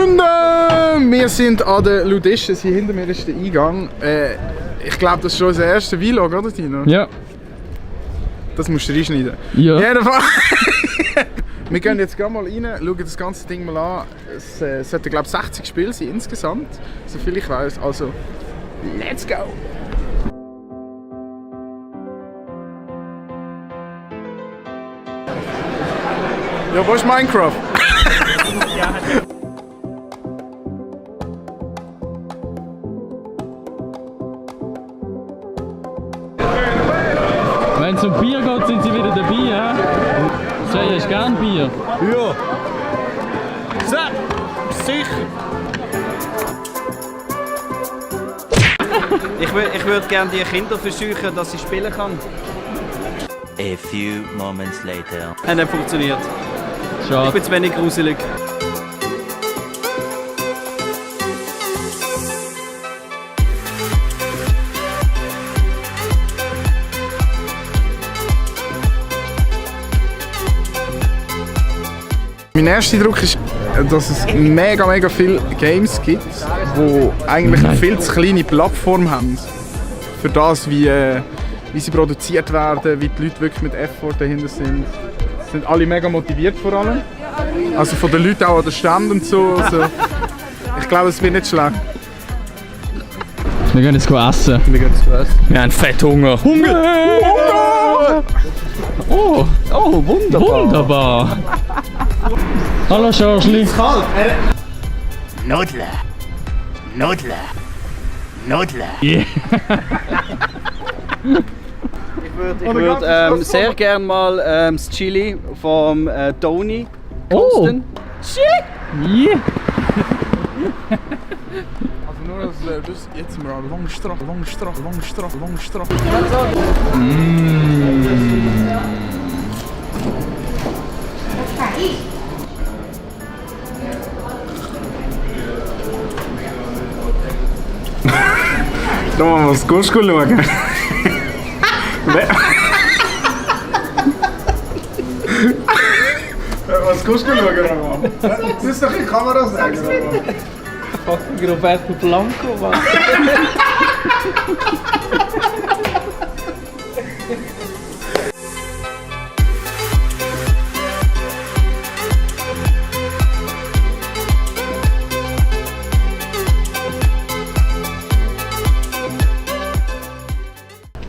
Freunde, wir sind an der Ludisches. Hier hinter mir ist der Eingang. Ich glaube, das ist schon unser erster Vlog, oder Tino? Ja. Das musst du reinschneiden. Ja. Jedenfalls. Wir gehen jetzt gerne mal rein, schauen das ganze Ding mal an. Es sollten, glaube ich, 60 Spiele sein insgesamt, soviel ich weiß. Also, let's go! Ja, wo ist Minecraft? Wenn es um Bier geht, sind sie wieder dabei, ja? Jay, hast du gern Bier? Ja. Sicher. Ich würde gerne die Kinder versuchen, dass sie spielen kann. A few moments later. Hat nicht funktioniert. Schade. Ich bin zu wenig gruselig. Mein erster Eindruck ist, dass es mega viele Games gibt, die eigentlich eine viel zu kleine Plattform haben. Für das, wie sie produziert werden, wie die Leute wirklich mit Effort dahinter sind. Sie sind alle mega motiviert vor allem. Also von den Leuten auch an den Ständen und so. Also, ich glaube, es wird nicht schlecht. Wir gehen jetzt essen. Wir gehen zu essen. Wir haben Fetthunger. Hunger! Oh, wunderbar. Wunderbar. Hallo Schorschli. Nudler. Yeah. Ich würde sehr gerne mal das Chili vom Tony kosten. Yeah. Also nur das jetzt sind wir an Langstrache. Da mal was gehst du schauen? Was gehst du schauen, Roman? Das ist doch in die Kamera sagen, Roman. Fucking Roberto Blanco, was?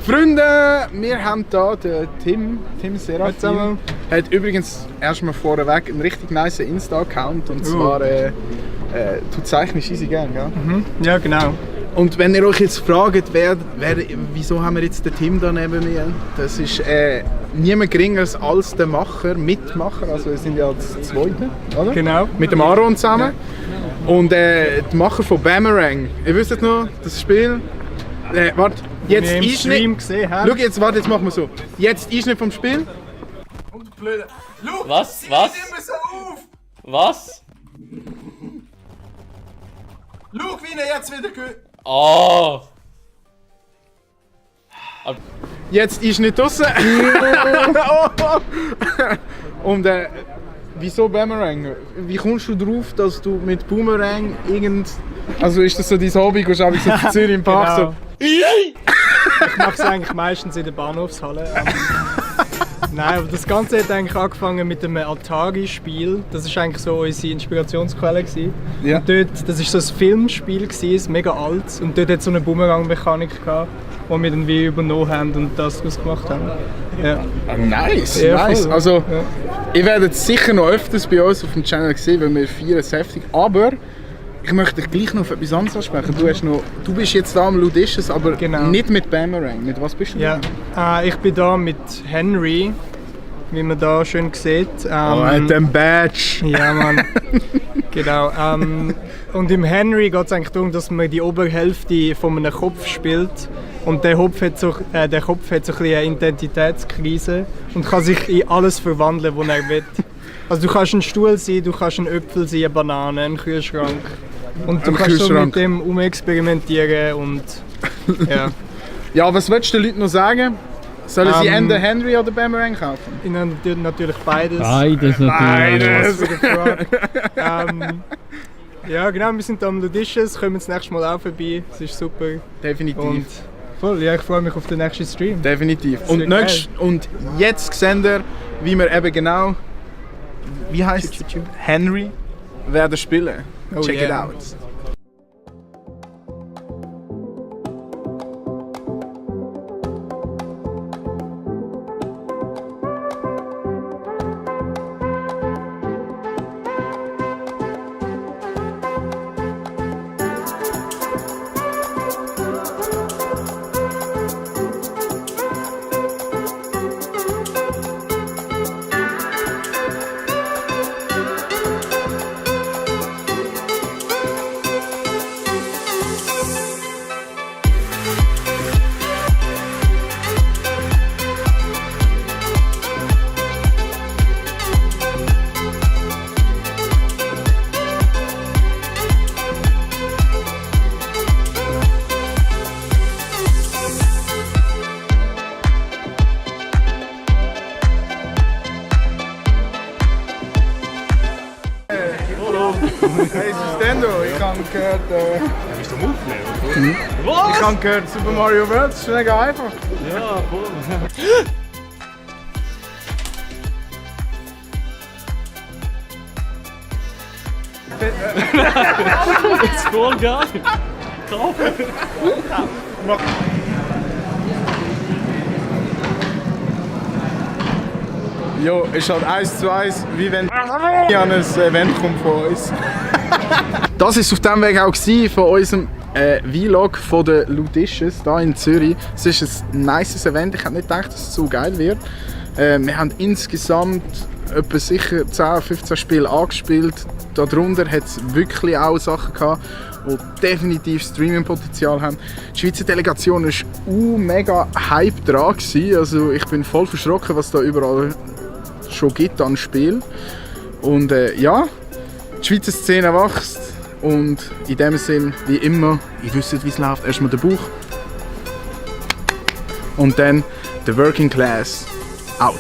Freunde, wir haben hier den Tim Serafin. Hat übrigens erstmal vorweg einen richtig nice Insta-Account und zwar du zeichnest easy gern, gell? Mhm. Ja, genau. Und wenn ihr euch jetzt fragt, wieso haben wir jetzt den Tim da neben mir? Das ist niemand geringer als der Mitmacher, also wir sind ja das Zweite, oder? Genau. Mit dem Aaron zusammen. Ja. Und der Macher von Boomerang. Ihr wisst noch, das Spiel. Warte, jetzt Stream gesehen haben. Schau, jetzt machen wir so. Jetzt Einschnitt vom Spiel. Und blöde. Schau, Was? immer so auf! Was? Schau, wie er jetzt wieder geht. Oh! Jetzt Einschnitt draussen. Und wieso Boomerang? Wie kommst du drauf, dass du mit Boomerang also ist das so dein Hobby, gehst du so zu Zürich im Park Genau. so... Ich mache es eigentlich meistens in der Bahnhofshalle. Nein, aber das Ganze hat eigentlich angefangen mit einem Atari-Spiel. Das war eigentlich so unsere Inspirationsquelle gewesen. Ja. Und dort, das war so ein Filmspiel gewesen, mega alt. Und dort hat es so eine Boomerang-Mechanik gehabt, die wir dann wie übernommen haben und das ausgemacht haben. Ja. Ah, nice, Ja, nice. voll. Also, Ja. ihr werdet es sicher noch öfters bei uns auf dem Channel sehen, weil wir feiern es heftig. Aber ich möchte dich gleich noch auf etwas anderes ansprechen. Du bist jetzt da am Ludisches, aber Genau. nicht mit Boomerang. Mit was bist du Ja. Ich bin da mit Henry, wie man da schön sieht. dem Badge. Ja, Mann. Genau. Und im Henry geht es eigentlich darum, dass man die Oberhälfte von einem Kopf spielt. Und der Kopf hat so ein bisschen eine Identitätskrise und kann sich in alles verwandeln, was er will. Also du kannst ein Stuhl sein, du kannst ein Äpfel sein, eine Banane, ein Kühlschrank. Und du Ein kannst so Kühlschrank. mit dem experimentieren und ja. Ja, was willst du den Leuten noch sagen? Sollen sie entweder Henry oder Boomerang kaufen? Natürlich beides. Beides natürlich. Beides. Was für eine Frage. Ja, genau, wir sind hier am Ludicious, kommen das nächste Mal auch vorbei. Es ist super. Definitiv. Und voll, ja, ich freue mich auf den nächsten Stream. Definitiv. Das Und, wird und jetzt sehen wir, wie wir eben genau, wie heißt Henry, werden spielen. Oh Check it yeah. out. Hey, Stendo, ich habe gehört. Bist du am Aufnehmen? Ich habe gehört, Super Mario World ist mega einfach. Ja, voll. It's voll geil. Jo, ist halt 1:1, wie wenn an ein Event kommt von uns. Das war auf dem Weg auch von unserem Vlog von der Ludicious hier in Zürich. Es ist ein nices Event, ich hätte nicht gedacht, dass es so geil wird. Wir haben insgesamt etwa sicher 10-15 Spiele angespielt. Darunter hat es wirklich auch Sachen gehabt, die definitiv Streaming-Potenzial haben. Die Schweizer Delegation war mega hype dran gewesen. Also ich bin voll verschrocken, was da überall schon gibt an Spiel. Und ja, die Schweizer Szene wächst. Und in dem Sinn, wie immer, ihr wisst, wie es läuft, erstmal der Bauch. Und dann der Working Class out.